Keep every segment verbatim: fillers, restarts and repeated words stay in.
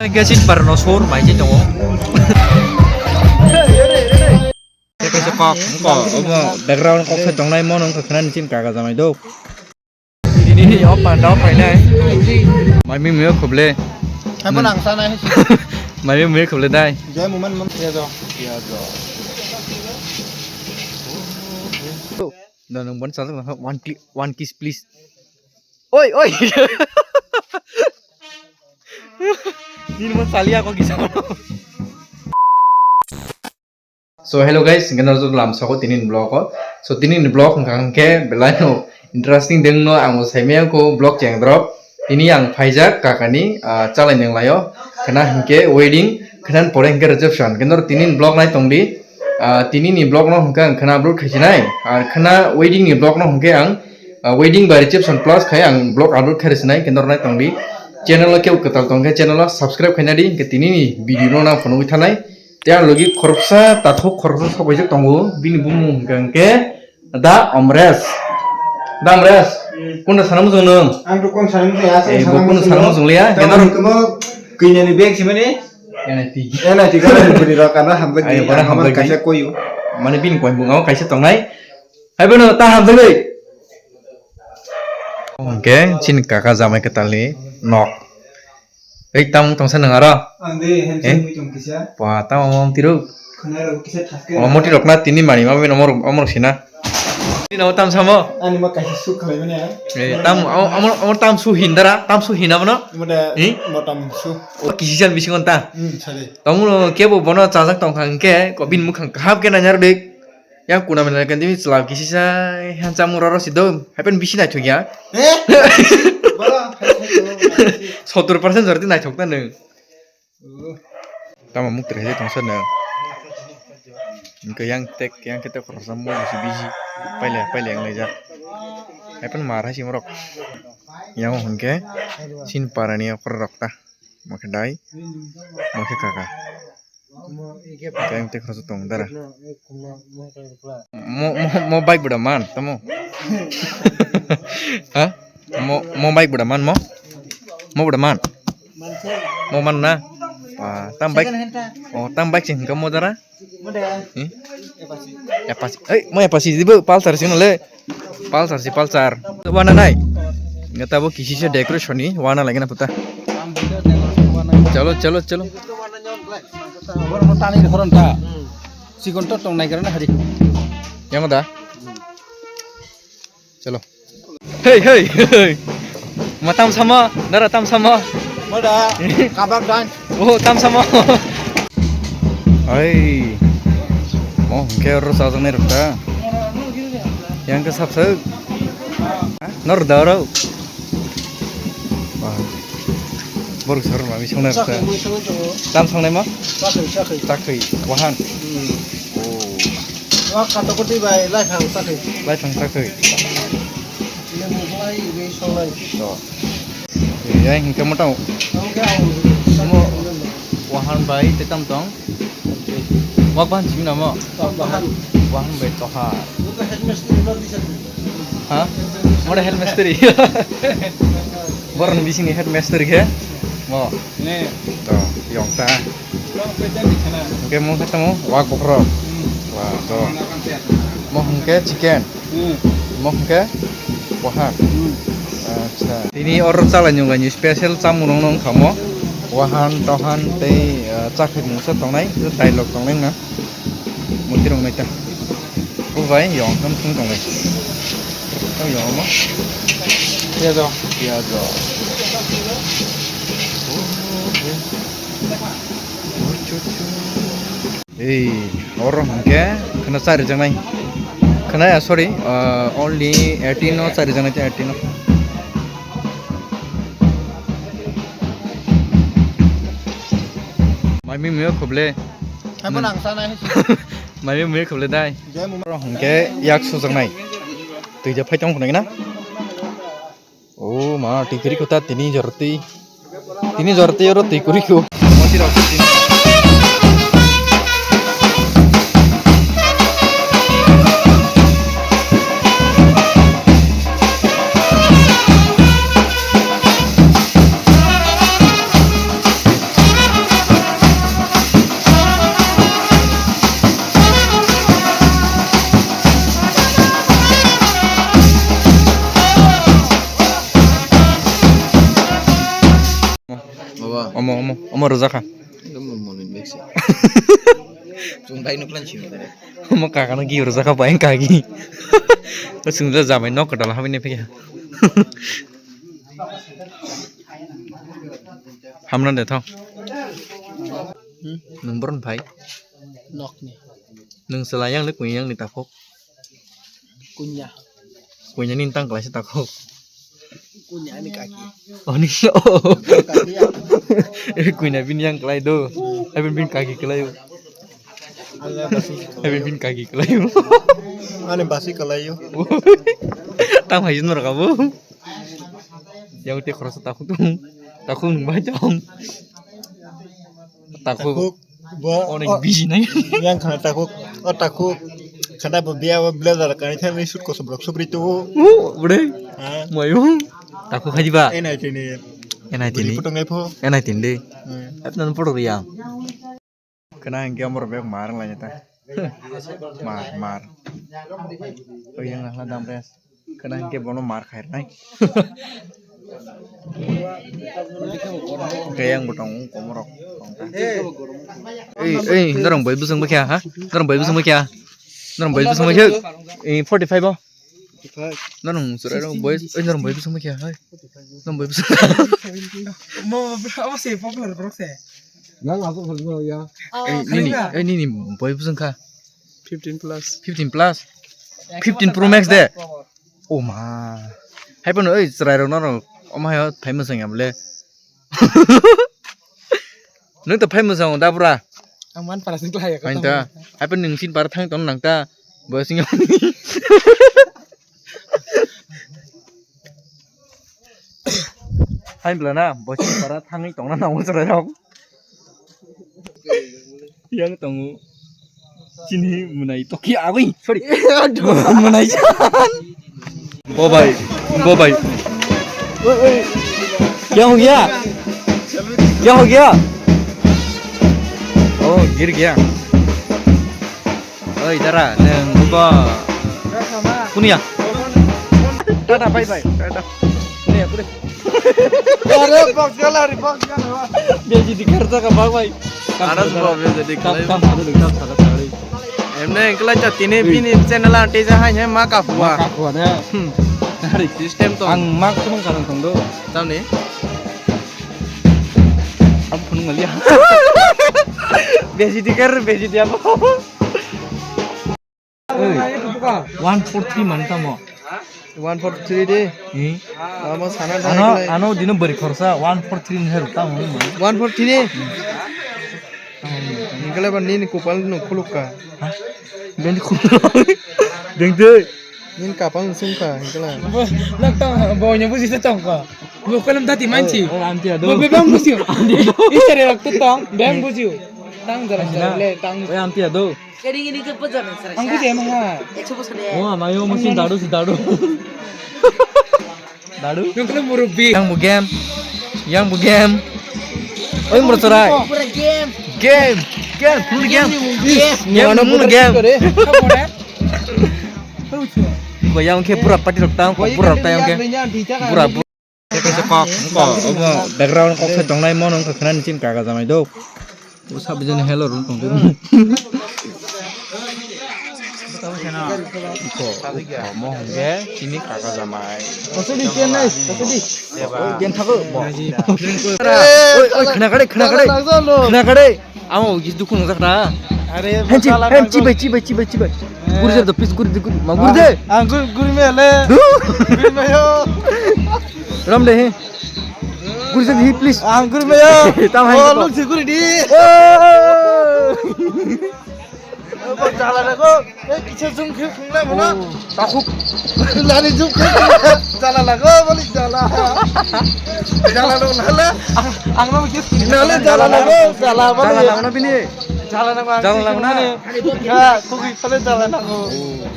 Hingke sin par no sur mai se tongo. Tei kaisa kok, wngkha omo background kok se tongnai, mono wngkha khwnani chini kaka jamai do. Tini ni o panda o phainai. Mai mi muyo khuble. Hai bo nang sanai. Mai mi muyo khuble dai. Jai muman man. Piyajo. Piyajo. Da nang bon sajak nang one cli-, one kiss please. Oi, oi. Nini mo salia ko kisa. So hello guys, hingke norok lamsao tini ni vlog o. So tini ni vlog hingka hingke belai no interesting deng no ang bo saimaya ko vlog cheng drop. Tini ang phaijak kakani, ah, chalai neng laio. Khana hingke wedding, khana pore hingke reception. Hingke norok tini ni vlog nai tong di. Ah, tini ni vlog no hingke ang khana upload khai sinai. Ar khana wedding ni vlog no hingke ang, ah, wedding by reception plus khai ang vlog upload khai sinai. Hingke norok nai tong di. Channel o kebo kwtal tong khe channel o subscribe khaina di. Hingke tini ni video no nang phunugwi thanai. Tei ang logi khoroksa takhuk khoroksa sok paijak tongo, bini bumung hingka hingke Da Amresh. Da Amresh, hmm. Kunda sana mujung nung? Ang to kon sana mujung ya, eh, sana bo kunda sana mujung liya. Tamo hingke mo kini ni bag simani? N I T. N I T ka bini rok ano hambai. Ayo, di, bara ano hambai kaisa di. Koyu. Mane bini koi bunga kaisa tongnai. Hai bono ta hambai. Hingke chini kaka jamai kwtalni nok. Ei, tamung tongsa nang aro? Ang de handsome eh? Mui tong kisa. Ba, tamo mom tiro. Khwnai rok kisa thaske. O moti rok na tini mani ma bino mor omor sina. Tini no tam samo? Ani ma kaisa suk khlai mani. Eh, tam amor amor tam su hindara, tam su hina mano? Mode eh? Mo tam su. O kisi jan bisingon ta. Hmm, sare. Tamuno kebo bono chajak tongkha hingke ko bin mukhang kahap ke nanyar dik. Yang kuna mena kan timi chwla kisisa han chamung roro si do. Happen bisi naithok ya. Eh? Bala, hai, hai, hai, hai. Sottor percent jorti naithok ta nung. Oh. Tamo muk tere tongsa nung. Engke yang tek, yang kete khoroksa mo bisi bisi. Paile, paile yang leja. Happen mar hai si morok. Yang hongke sin parani akhor rok ta. Mo khe dai, mo khe kaka. Kayang tei khoroksa tong dara. Mo, mo, mo bike buda man, tamo? Ha? Mo, mo bike buda man mo? Mo buda man? Mo man na? Wah, tam bike. Oh, tam bike sing hingka mo dara? Hmm? Apache. Ei, mo Apache dibo, Pulsar sing le. Pulsar si Pulsar. Wana nai. Ngata bo kisi se decoration ni wana lagi na puta. Chalo, chalo, chalo. Tani koron ta. Sikon to tong nai karana hari. Yang da. Chalo. Hey, hey, hey. Ma tam sama, nara tam sama. Moda, kabak dan. Oh, tam sama. Ai. Mo hingke oro sajak nai rok ta. Yang ke sap sap. Nor da oro. Wah. Borok sor ma mi songnai rok ta. Tam songnai ma? Chakri, chakri. Chakri, wahan. Hmm. Oh. Wa kato koti bai lai phang chakri. Lai phang chakri. Lembu bai ri songnai. To. Yang hingke motang. Mo wahan bai te tam tong. Wak bahan simi namo? Wak bahan. Wahan bai toha. Ha? Mora headmaster. Borok ni bising ni headmaster khe. Mo. Ne. To, yong ta. Oke, mo khe tamo wak bokhorok. Hmm. Wa, to. Mo hingke chicken. Hmm. Mo hingke wahan. Hmm. Acha. Tini oro chalai nung laini special chamung nung nung khamo. Wahan, tohan tei, eh, chakri mungsa tongnai, dailok tongnai na. Moti rok nai ta. O bai, yong tam thung tongnai. O yong mo. Piyajo. Piyajo. Ei, oro hingke khwna chari janai. Khwna ya, sorry, uh, only eighteen no chari janai, eighteen no. Mai mi muyo khuble. Hai bo nang sanai. Mai mi muyo khuble dai. Oro hingke yak sujaknai. Twi ja phai tong khwnai na. O ma, twi kwrwi kho ta tini jortwi. Tini jortwi oro twi kwrwi kho. Omo, omo, omo rwjakha. Omo kaka no giyo rwjakha bai kagi. Chwngja jamai nok kwtal habini phiya. Hamna de thong. Hmm? Nwng boron phai? Nokni. Nwng chwla yang le kung yang ni takhuk? Kunya. Kunya ni tang kwlaisa takhuk. Kunya ani kaki. Oni, oh. Kaki ya. Eh, kunya bini yang kwlai do. Hai bini kaki kwlai o. Ani basi. Hai bini kaki kwlai o. Ani basi kwlai o. Tang hai jin rok abo. Yang te khoroksa takhuk tong. Takhuk nwng bai tong. Takhuk. Takhuk. Bo, onek o, busy nai. Yang khana takhuk. O takhuk. Khana bo biya bo blazer kani thani suit kosom rok subri tu. Oh, bwdai. Ha? Mayo. Takhuk khaji ba? N I T ni. N I T ni. Bwrwi photo ngai pho. N I T ni de. Hmm. Apnan photo riya. Khana hingke amor bek mar wng lainai ta. Mar, mar. Oi, yang nahla dam res. Khana hingke bono mar khairnai. Hingke yang bo tongo komorok tongkha. Ei, ei, norong bai bwswng bwkha ha? Norong bai bwswng bwkha? Norong bai bwswng bwkha? Ei, forty five o. Norong chwrai rok boys, oi norong boys bwswng bwkha hai. Norong boys bwswng. Mo, amo se popular borok se. Nang aswk phwrwngno ya. Ei, nini, ei, nini boys bwswng kha. Fifteen plus. Fifteen plus. Fifteen Pro Max de. Oh ma. Hai phano oi chwrai rok norok omo hai phai mwsang ya bole. Nwng to phai mwsang da bura. Ang man para sing khlai ya. Ain ta. Hai phano nwng sin para thang tong nang ta. Bo sing. Hai bla na, bo sing para thangwi tong na nang chwrai rok. Yang tongo. Chini munai toki agwi. Sorry. Munai. ओ भाई, ओ भाई। ओए, ओए, क्या हो गया? क्या हो गया? ओ, गिर गया। ओए, दारा, नों बा। कुनिया? Tata, bye bye, tata. Are, box gallery, box gallery. Bejiti kharjak bak bai. Anas bo bejiti khalai. Tam, tam, tam, tam, tam, tam. Emne engkla cha tini bini channel a teja hai hai ma kakhua. Ma kakhua ne. Hmm. Hari system to. Ang mak tumang kanang tong do. Tamni? Ang phunung alia. Bejiti kar, bejiti apa? One four three man tamo. One four three de. Hmm. Amo sana ano, thangkhlai. Ano dino bari khorsa one four three ni heru tamo. One four three. Hingkale ba nini kupal no khulukka. Beni khuluk. Dengde. Nini kapal sungkha hingkala. Bo, nak tong, bo nya buji se tongkha. Bo kalam dati manchi. Oi, oi, auntie ado. Bo bebang buji. Auntie ado. Isare rok to tong, bebang buji. Tang jara jara le, tang. Oi, auntie ado. Kering ini ke pejan sara. Ang buji emang ha. Ekso bosor de. Oh, amayo machine dadu si dadu. Dadu. Yang kena murubbi. Yang bu game. Yang bu game. Oi, murut serai. Pura game. Game. Game. Full game. Game. Game. Game. Game. Game. Game. Game. Apa de? Gua yang ke pura party rok tang, pura rok tang yang ke. Pura. Kok, kok, omo background kok se tongnai mo nong kha khna ni chin kaga jamai do. O sab jani hello run tong dun. Ko, ko mo hongge chini kaga jamai. Osodi chen nai, osodi. Oi, gen thago bo. Oi, oi, khna kare, khna kare. Khna kare. Amo gis dukhu nang jakna. Are, henchi, henchi bai, chi bai, chi bai, chi bai. Guri de, please, guri de, guri. Ma guri de. Ang guri, guri mele. Guri mayo. Ram de he. Guri de he, please. Ang guri mayo. Tam hai. Oh, lu si guri di. Oh. Jala na ko. Eh, kicha jung khe khung na mo na. Takhuk. Lari jung khe jala na ko, boli jala. Jala no na la. Ang no kis. Na le jala na ko, jala boli. Jala na bini. Jala na ko. Jala na na. Ha, tu ki sale jala na ko.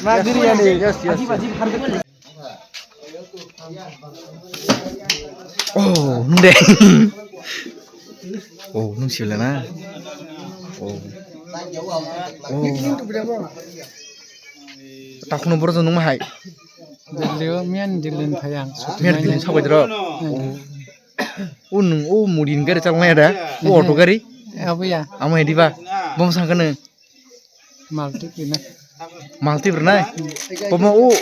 Na diri ya ni. Yes, yes. Oh, nung de. Oh, nung sila na. Oh. Oh. Takhunu borok nung ma hai. Delhi o miyan Delhi ni thayang. Miyan Delhi ni sabai dro. Oh. O nwng o mudin gari chalnai da. O auto gari. Abo ya. Amo ediba. Bom sangkano. Maltip rina. Maltip rina. Bomo o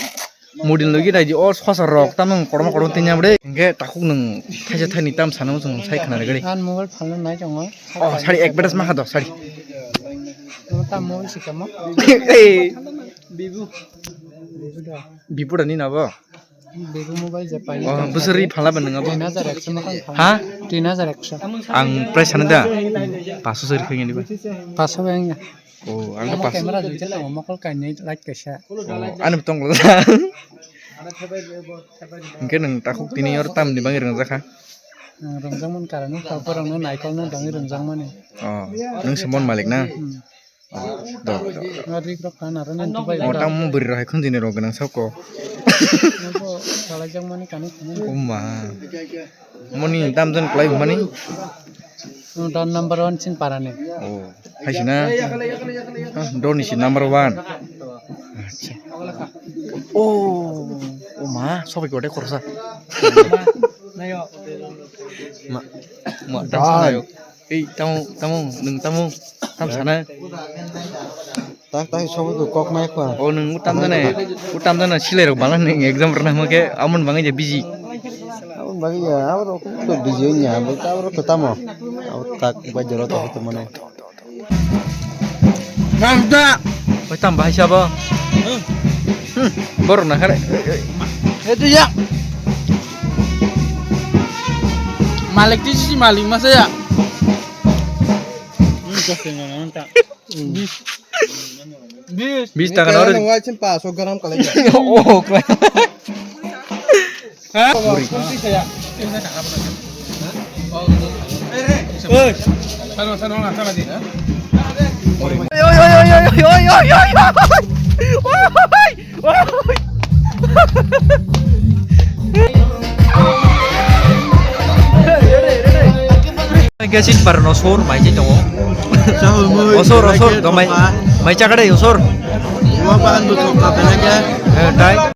mudin logi dai o sosa rok tamang korma korma tinya bde. Hingke takuk nwng thaisa thaini tam sana muchung sai khana gari. An mobile phalna nai tongo. Oh, sari ek betas ma kha do sari. Mo tam mobile sikamo. Ei. Bibu. Bibu da. Bibu da ni na bo. Bebak mobile je paina. Oh, bwswk ri phala ba nwng abo? Tin hajar ekso ma kha. Ha? Tin hajar ekso. Ang price sana da. Paso sori khaini ba. Paso ba engya. Oh, ang ka paso. Camera duita tongo, mokol kainwi light kaisa. Oh, ani tong lo. Hingke nwng takhuk tini or tam ni bangwi rwngjak kha? Ang rwngjak man karon no, takhuk rok no naikol no bangwi rwngjak mani. Oh, nwng se mon malik na? Hmm. Oh, do, do. Rik rok kan aro nang tubai. Oh, tamo bwrwi rok hai khunjini rok gwnang soko. Nangko kalaijak mani kani khunjini. Uma. Moni dam jon kwlai mani. Don number one sin parani. Oh, hai sina. Ah, don isi number one. Acha. Oh, oh ma, sobai kode khorsa. Ma, ma, dam sanayo. Ei, tamo, tamo, nwng tamo, tam sana. Tak, tak, sobo to kok mai kho. O nwng utam jane, utam jane silai rok bana nwng exam rwna hwnba khe amon bangwi je busy. Amon bangwi ya, abo rok to busy nya, abo to abo rok to tamo. Abo tak bai jora to to mane. Namda. Oi tam bahai sabo. Hmm. Borok na khare. Itu ya. Malik ti si malik masa ya. Hmm, just yang mana tak. Bis. Bis taka na oro. Nang wai chin paso gram kalai. Oh, kla. Ha? Ori. Oi. Sano, sano, na, sano di. Ori. Oi, oi, oi. Hingke sin bar no sor mai se tongo. Osor, osor, do mai, mai chakade osor. Eh, tai.